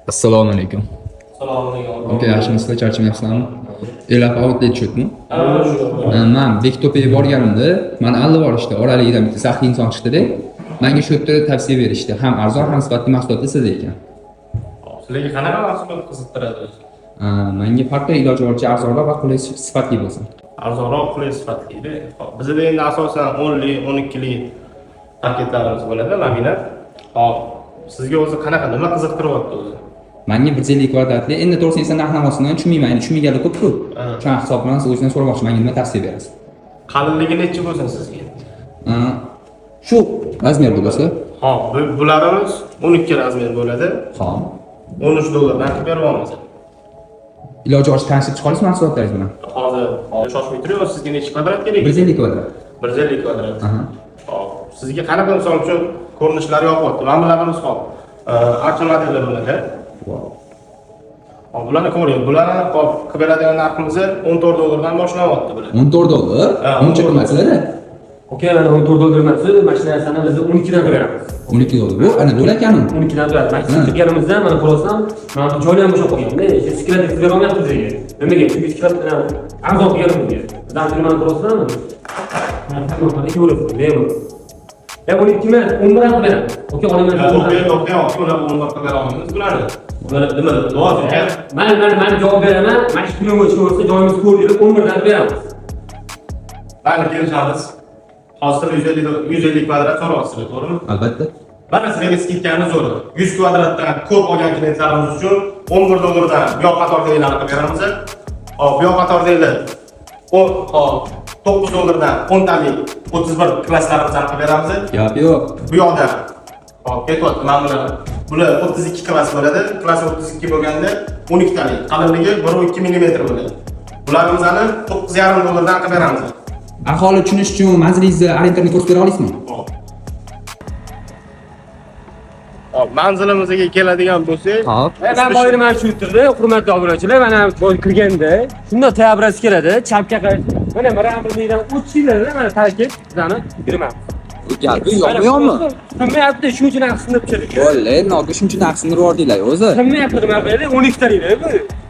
Assalomu alaykum. Assalomu alaykum. Aka, yaxshimisizlar, charchamayapsizlarmi? Elap Outlet shutmi? Ha, shu. Man Bektepaga borganimda, mani aldab yuborishdi. Oraligidan bitta saxiy inson chiqdi-da. Menga shu yerda tavsiya berishdi. Ham arzon, ham sifatli mahsulotlar sizda ekan. Sizlarga qanaqa mahsulot qiziqtiradi o'zi? Menga farqi iloji boricha arzonroq va qulay, sifatli bo'lsin. Arzonroq, qulay, sifatli. Hop, bizda endi asosan 10 lik, 12 lik paketlarimiz bo'ladi, laminat. Hop, sizga o'zi qanaqa, nima qiziqtiryapti o'zi? Menga 150 kvadratli, endi to'g'risini aytsam, narx navosidan tushunmayman. Endi tushunmaganlar ko'p-ku. Shuning hisob bilan siz o'zingizdan so'ramoqchi, menga nima tavsiya berasiz? Qalinligi nechi bo'lsin sizga? Shu размер da bo'lsa, Hop, bularimiz 12 размер bo'ladi. Hop. 13 dollardan qilib beryapmiz. Iloji boricha tanishib chiqa olasizmi mahsulotlaringiz bilan? Hozir shoshmay turing, sizga nechi kvadrat kerak? 150 kvadrat. 150 kvadrat. Aha. Hop, sizga qanaqa, misol uchun, ko'rinishlari yoqyapti? Mana bularimiz, hop, archa modellar bo'ladi. Wow. Hop, bularni ko'ring. Bularni, hop, qilib beradigan narximiz 14 dollardan boshlanyapti bular. 14 dollar? Ha, Uncha 14. qimmat. Aka, mana 14 dollar emas, mana shu narsani biz 12 dan beramiz. 12 dollar. Bu ana bo'lar ekan u. 12 dan beramiz. Mana shu kirganimizda mana ko'rasam, mana bu joylar ham bo'shab qolganda, shu склад qilib bera olmayapti bizga. Nimaga? Chunki склад arzon qilganimizga. Bizdan firmani ko'rasizlarmi? Mana ikki bo'lasiz, bemalol. Ya 12 emas, 11 ham beramiz. Aka, olaman. To'xtang, to'xtang, unaqa 11 qilib bera olmaymiz bularni. Bular nima, duosi aka? Mana javob beraman. Mana shu kunga chiqsa joyimiz ko'rdik, 11 dan beramiz. Mayli, kelishamiz. Hozir 150 kvadrat so'rayapsizlar, to'g'rimi? Albatta. Mana sizlarga скидка ni zo'ri. 100 kvadratdan ko'p olgan klientlarimiz uchun 11 dollardan bu yoq qatordagilarni qilib beramiz. Hop, bu yoq qatordagilar hop, 9 dollardan 10 talik 31 klasslarimizni qilib beramiz. Gap yo'q. Bu yoqda, hop, ketyapti mana bular. Bular 32 klass bo'ladi. Klass 32 bo'lganda 12 talik, qalinligi 1.2 mm bo'ladi. Bularimizni 9,5 dollardan qilib beramiz. Aholi tushunish uchun manzilingizni, ориентир ni ko'rsatib bera olasizmi? Hop. Hop, manzilimizga keladigan bo'lsak, Hop. Man boyini mana shu turdi, hurmatli obunachilar, mana boy kirganda shundoq teabrasi keladi, chapga qarab, mana мраморный dan o'tishinglarda mana tarkib bizani firmamiz. Gap yo'qmi, yo'qmi? Tinmayapti, shuncha narx sinib tushadi. Bo'ldi, noga shuncha narx sindirib yubordinglar o'zi. Tinmayapti, nima qiladi? 12 talik bu.